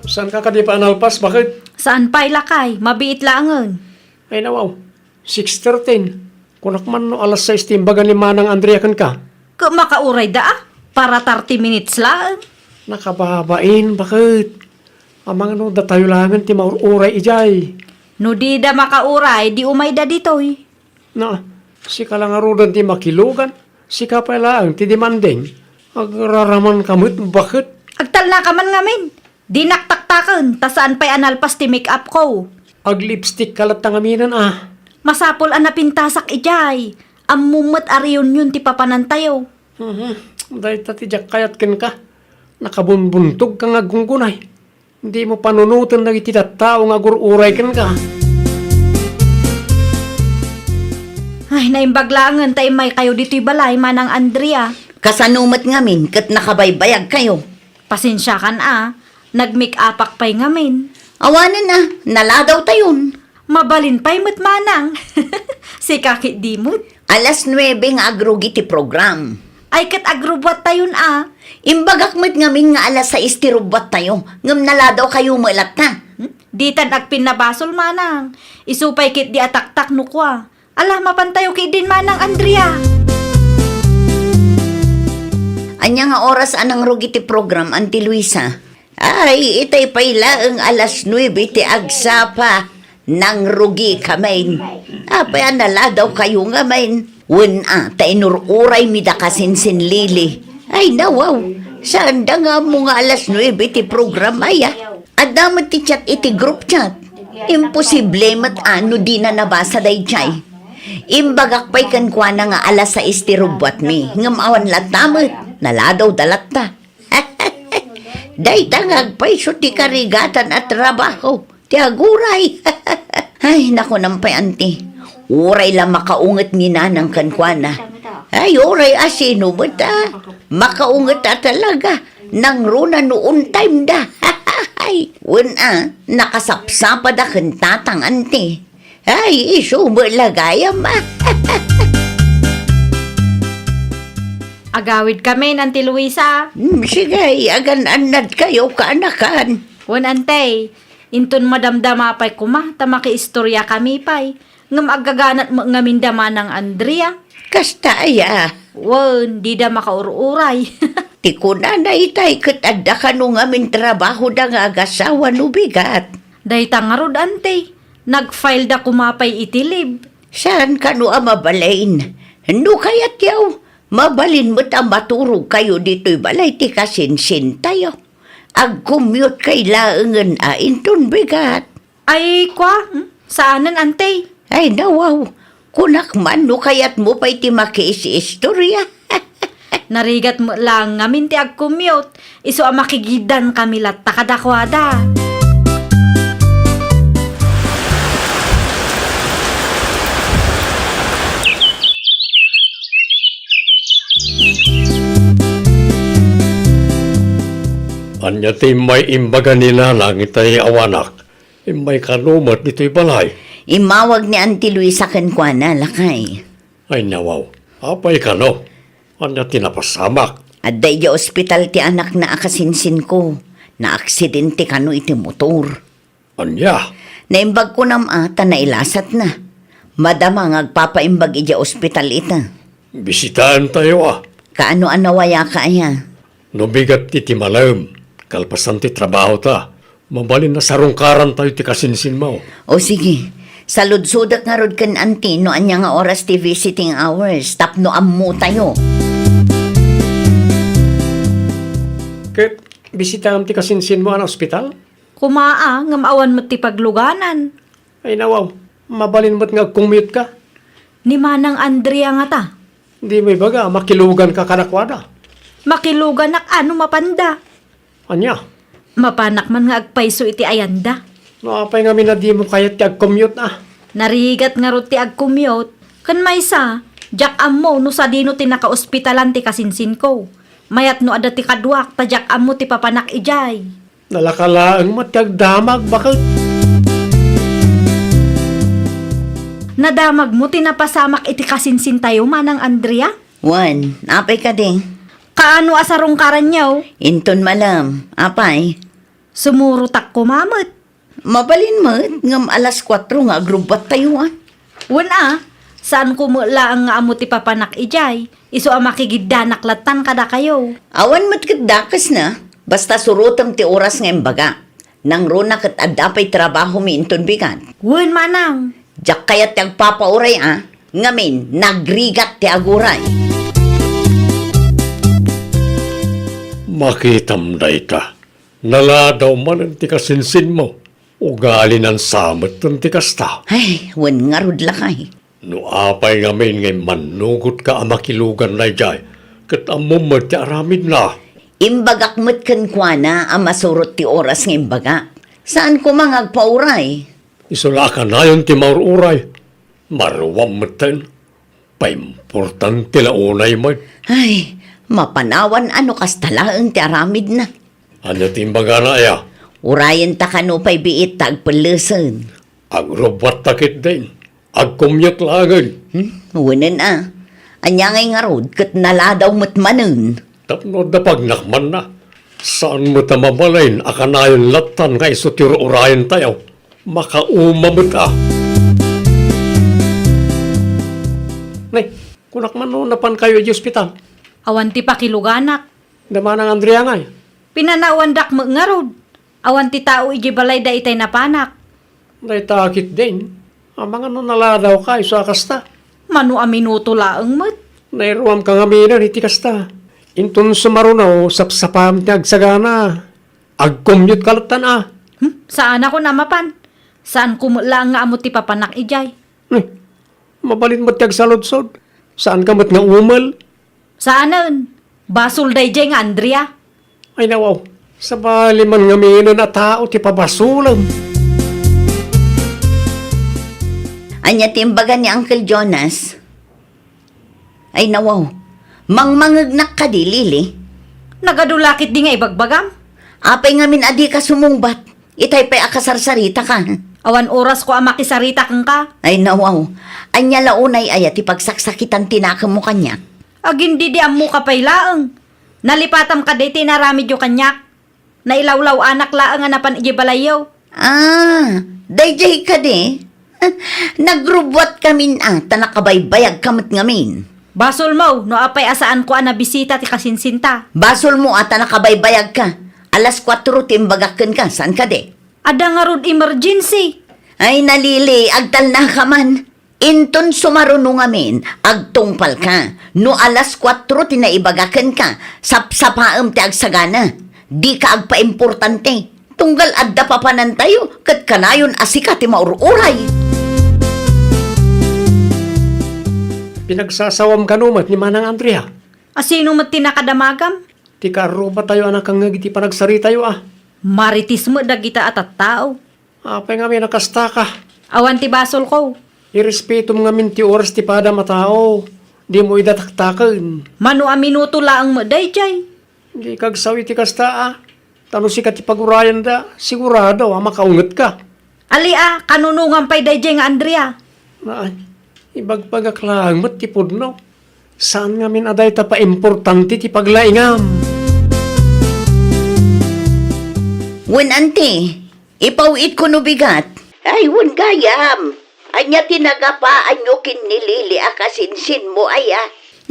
Saanka kadi pay a nalpas, baket? Saan pay, lakay. Mabiit laengen. Ay, nawaw. Six thirteen. Kunak man no alas sais ti imbaga ni Manang Andrea kenka. Ket makaurayda a, para thirty minutes laeng. Nakababain, baket. Amangan no datayo laengen ti maur-uray idiay. No dida makauray, di umayda ditoy. Na, sika la ngaruden ti makilugan, sika pay laeng ti demanding. Agraramanka met, baket. Agtalnaka man ngamin. Dinak taktaken, ta saan pay a nalpas ti make-up ko. Ag-lipstick ka latta ngaminen a. Masapul a napintasak idiay. Ammom met a reunion ti papanantayo. Mhm. Dayta ti diak kayat kenka. Nakabunbuntogka nga aggunggunay. Dimo panunoten dagiti tattao nga agur-uray kenka. Ay, naimbag laengen ta immaykayo ditoy balay, Manang Andrea. Kasano met ngamin ket nakabaybayagkayo? Pasensiakan a, nag-make-upak pay ngamin. Awanen a, naladawtayon. Mabalin pay met, Manang. Sika ketdi met. Alas nuebe nga agrugi ti program. Ay, ket agrubbuattayon a. Imbagak met ngamin nga alas sais ti rubbuattayo, ngem naladawkayo met latta. Hmm? Ditan agpinnabasol, Manang. Isu pay ketdi a taktak no kua. Ala, mapantayo ketdin, Manang Andrea. Ania nga oras a nangrugi ti program, Auntie Luisa? Ay, itay pay laeng alas nuebe ti agsapa. Nangrugikamin. Apay a naladawkayo ngamin? Wen a, ta inur-uraymi da kasinsin Lily. Ay, nawaw. Saanda nga ammo nga alas nuebe ti program aya? Adda met ti chat iti group chat. Imposible met a no dina nabasa daydiay. Imbagak pay kenkuana nga alas sais ti rubbuatmi, ngem awan latta met. Naladawda latta. Dayta nga agpayso ti karigatan a trabaho ti aguray. Ay, nakunam pay, anti. Uray la makaunget ni nanang kenkuana. Ay, uray a sino met a makaunget a talaga. Nangruna no on time da. Ay, wen a, nakasapsapada ken tatang, anti. Ay, isu met la gayam. Agawid kami, Anti Luisa. Hmm, sige, agan-annad kayo, kaanakan. Wen, Anti, inton madamdama pay koma, ta makiistorya kami pay. Ngem aggaganat met ngamin da Manang Andrea. Kasta aya? Wen, dida makaur-uray. Ti kunana itay ket adda kano ngamin trabahoda nga agasawa no bigat. Dayta ngarud, Anti. Nag-file da koma pay iti leave. Saan kano a mabalin? No kayatyo, mabalin met a maturog kayo ditoy balay ti kasinsintayo. Agcommute kay laengen a inton bigat. Ay, kwa, hmm? Saanen, Anti? Ay, nawaw. Kunak man no kayatmo pay ti makiis-istorya. Narigat met laeng ngamin ti agcommute, isu a makigiddan kami latta kadakuada. Ania ti immay imbaga ni Nanang itay awanak? Immay kano met ditoy balay? Immawag ni Auntie Luisa kenkuana, lakay. Ay, nawaw. Apay kano? Ania ti napasamak? Adda idiay ospital ti anakna a kasinsinko. Naaksidente kano iti motor. Ania? Naimbag kunam a ta nailasatna. Madama nga agpapaimbag idiay ospital ita. Bisitaentayo a. Kaano a nawayaka aya? No bigat ti timalem, kalpasan ti trabahota, mabalin a sarungkarantayo ti kasinsinmo. O sige, saludsodek ngarud ken Auntie no ania nga oras ti visiting hours tapno ammotayo. Ket bisitaam ti kasinsinmo a naospital? Kumaa, ngem awan met ti pagluganan. Ay, nawaw, mabalin met nga agcommute ka. Ni Manang Andrea ngata? Dimo ibaga, makiluganka kadakuada. Makiluganak a no mapanda. Ania? Mapanak man nga agpayso iti ayanda. No apay ngamin a dimo kayat ti agcommute a? Narigat ngarud ti agcommute. Ken maysa, diak ammo no sadino ti nakaospitalan ti kasinsinko. Mayat no adda ti kaduak, ta diak ammo ti papanak idiay. Nalaka laeng met ti agdamag, baket. Nadamagmo ti napasamak iti kasinsintayo, Manang Andrea? Wen, apay kadi? Kaano a sarungkaranyo? Inton malem, apay? Sumurotak koma met. Mabalin met, ngem alas kuatro nga agrubbuattayo, a. Wen a, saanko met laeng nga ammo ti papanak idiay, isu a makigiddanak lattan kadakayo. Awan met ket dakesna, basta surotem ti oras nga imbaga. Nangruna ket adda pay trabahomi inton bigat. Wen, manang. Diak kayat ti agpapauray a, ngamin, nagrigat ti aguray. Makitam dayta. Naladaw manen ti kasinsinmo. Ugalina sa metten ti kasta. Ay, wen ngarud lakay. No apay ngamin nga immannugotka a makilugan daydiay, ket ammom met ti aramidna. Imbagak met kenkuana a masurot ti oras nga imbaga. Saan koma nga agpauray? Isu la a kanayon ti maur-uray. Maruam metten. Paimportante la unay met. Ay, mapanawan a no kasta laeng ti aramidna. Ania ti imbagana aya? Urayenta kano pay biit ta agpellesen. Agrubbuatta ketdin. Agcommute laengen. Hmm? Wenen a. Ania ngay ngarud ket naladaw met manen. Tapno adda pagnakmanna. Saan met a mabalin a kanayon lattan nga isu ti ur-urayentayo. Makauma met a. Nay, kunak man no napankayo idiay ospital? Awan ti pakiluganak. Da Manang Andrea ngay? Pinanawandak met ngarud. Awan ti tao idiay balayda itay napanak. Dayta ketdin. Amangan no naladawka isu a kasta. Mano a minuto laeng met. Nairuamka ngaminen iti kasta. Inton sumaruno, sapsapam ti agsagana. Agcommute ka lattan a. Hmm? Saanakon a mapan. Saanko met laeng nga ammo ti papanak idiay. Eh, mabalin met ti agsaludsod. Saanka met nga umel. Saanen. Basol daydiay nga Andrea. Ay, nawaw. Sabali man ngaminen a tao ti pabasolem. Ania ti imbaga ni Uncle Jonas? Ay, nawaw. Mangmangegnak kadi, Lily? Nagadu la ketdi nga ibagbagam. Apay ngamin a dika sumungbat? Itay pay a kasarsaritaka. Awan orasko a makisarita kenka. Ay, nawaw. Ania la unay aya ti pagsaksakitan ti nakemmo kaniak? Agin didi ammoka pay laeng. Nalipatam kadi ti inaramidyo kaniak. Nailawlaw-anak laeng a napan idiay balayyo. Ah, daydiay kadi? Nagrubuat kamin a, ta nakabaybayagka met ngamin. Basolmo no apay a saanko a nabisita ti kasinsinta. Basolmo a ta nakabaybayagka. Alas kuatro ti imbagak kenka, saan kadi? Adda ngarud emergency. Ay, na Lily, agtalnaka man. Inton sumaruno ngamin, agtungpalka. No alas kuatro ti naibaga kenka, sapsapaem ti agsagana. Dika agpaimportante. Tunggal adda papanantayo, ket kanayon a sika ti maur-uray. Pinagsasawam kano met ni Manang Andrea? A sino met ti nakadamagam? Ti kaarrubatayo a nakangngeg iti panagsaritayo a. Marites met dagita a tattao. Apay ngamin a kastaka? Awan ti basolko. Irespetom ngamin ti oras ti padam a tao. Dimo ida taktaken. Mano a minuto laeng met daydiay. Dika agsaw iti kasta a. Ta no sika ti pagurayanda, sigurado a makaungetka. Ali a, kanunongam pay daydiay nga Andrea. Ay, ibagbagak laeng met ti pudno. Saan ngamin a dayta paimportante ti paglaingam. Wen, anti, ipaw-itko no bigat. Ay, wen gayam. Ania ti nagapaanyo ken ni Lily a kasinsinmo aya?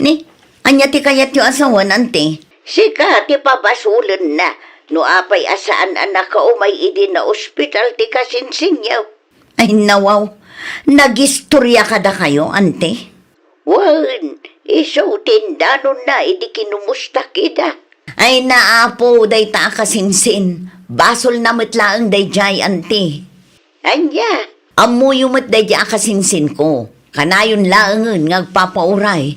Ni, ania ti kayatyo a sawen, anti? Sika ti pabasolenna no apay a saan a nakaumay idi naospital ti kasinsinyo. Ay, nawaw. Nagistoria kadakayo, anti? Wen, isu ti indanonna idi kinumusta ida. Ay, naapo, dayta a kasinsin. Basolna met laeng daydiay, anti. Ania? Ammoyo met daydiay a kasinsinko. Kanayon laengen nga agpapauray.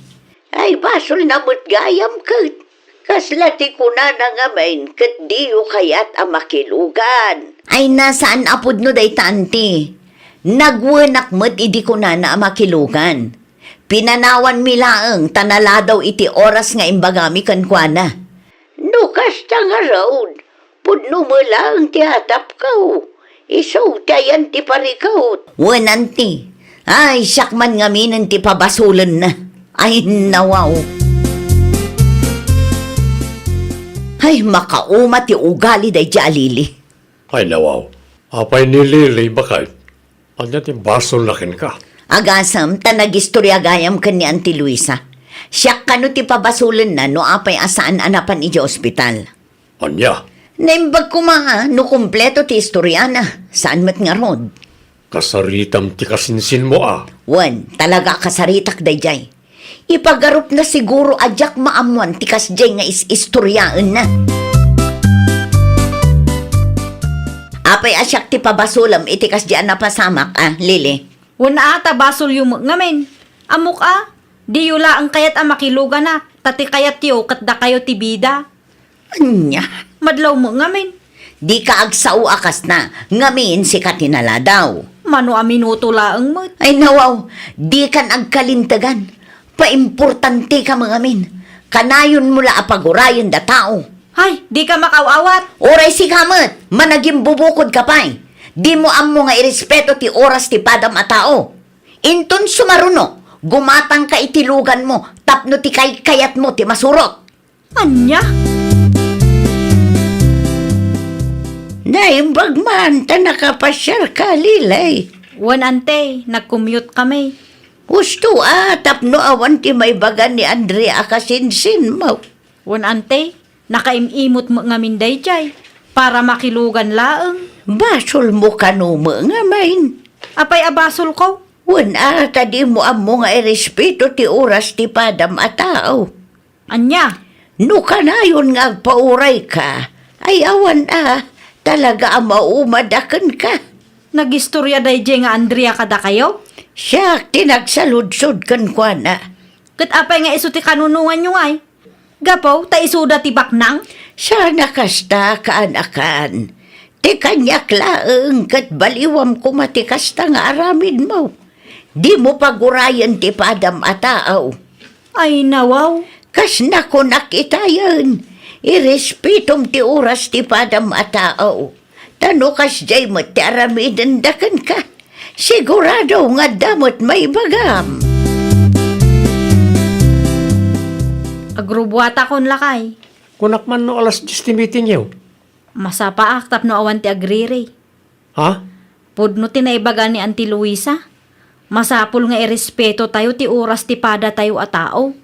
Ay, basolna met gayam ket. Kasla ti kunana ngamin ket diyo kayat a makilugan. Ay, na, saan a pudno dayta, anti. Nagwenak met idi kunana a makilugan. Pinanawanmi laeng ta naladaw iti oras nga imbagami kenkuana. No kasta ngarud, pudno met laeng ti atapko. Isu ti ayan ti parikut. Wen, anti. Ay, siak man ngaminen ti pabasolenna. Ay, nawaw. Ay, makauma ti ugali daydiay a Lily. Ay, nawaw. Apay ni Lily, baket? Ania ti basolna kenka? Agasem, ta nagistoria gayam ken ni Auntie Luisa. Siak kano ti pabasolenna no apay a saan a napan idiay ospital. Ania? Naimbag koma a no kumpleto ti istoriana. Saan met ngarud? Kasaritam ti kasinsinmo a. Wen, talaga a kasaritak daydiay. Ipagarupna siguro a diak maammoan ti kasdiay nga is-istoriaenna. Apay a siak ti pabasolem iti kasdiay a napasamak a, Lily? Wen a, ta basolyo met ngamin. Ammok a, diyo laeng kayat a makiluganak, ta ti kayatyo ket dakayo ti bida. Ania? Madlawmo ngamin. Dika agsao a kasna, ngamin sika ti naladaw. Mano a minuto laeng met. Ay, nawaw, dikan agkalintegan. Paimportanteka met ngamin. Kanayonmo la a pagurayen da tao. Ay, dika makaw-awat. Uray sika met, managimbubukodka pay. Dimo ammo nga irespeto ti oras ti padam a tao. Inton sumaruno, gumatangka iti luganmo tapno ti kaykayatmo ti masurot. Ania? Naimbag man ta nakapasiarka, Lily. Wen, ante, nag-commute kami. Husto a, tapno awan ti maibaga ni Andrea a kasinsinmo. Wen, ante, nakaim-imot met ngamin daydiay, para makilugan laeng. Basolmo kano met ngamin. Apay a basolko? Wen a, ta dimo ammo nga irespeto ti oras ti padam a tao. Ania? No kanayon nga agpaurayka, ay awan a, talaga a maumada kenka. Nagistoria daydiay nga Andrea kadakayo? Siak ti nagsaludsod kenkuana. Ket apay nga isu ti kanunonganyo ngay? Gapu ta isuda ti baknang? Saan a kasta, kaanakan. Ti kaniak laeng ket baliwam koma ti kasta nga aramidmo. Dimo pagurayen ti padam a tao. Ay, nawaw. Kas nakunak itayen, irespetom ti oras ti padam a tao. Ta no kasdiay met ti aramidenda kenka, sigurado nga adda met maibagam. Agrubuatakon, lakay. Kunak man no alas dies ti meetingyo. Masapaak tapno awan ti agriri. Ha? Pudno ti naibaga ni Auntie Luisa. Masapul nga irespetotayo ti oras ti padatayo a tao.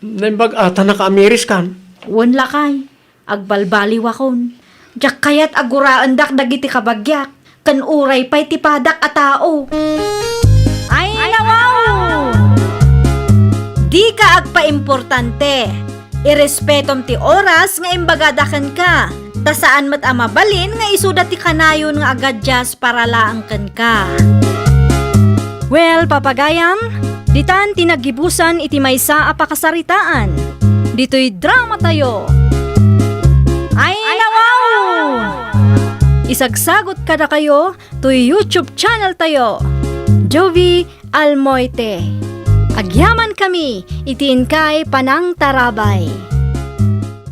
Naimbag a ta nakaamiris kan? Wen, lakay. Agbalbaliwakon. Diak kayat a guraendak dagiti kabagiak, ken uray pay ti padak a tao. Ay, nawaw! Dika agpaimportante. Irespetom ti oras nga imbagada kenka, ta saan met a mabalin nga isuda ti kanayon nga agadias para laeng kenka. Well, papagayam, ditan ti naggibusan iti maysa a pakasaritaan. Ditoy dramatayo. Ay, nawaw! Isagsagut kadakayo toy YouTube channel tayo, Jovie Almoite. Agyamankami iti inkay panangtarabay.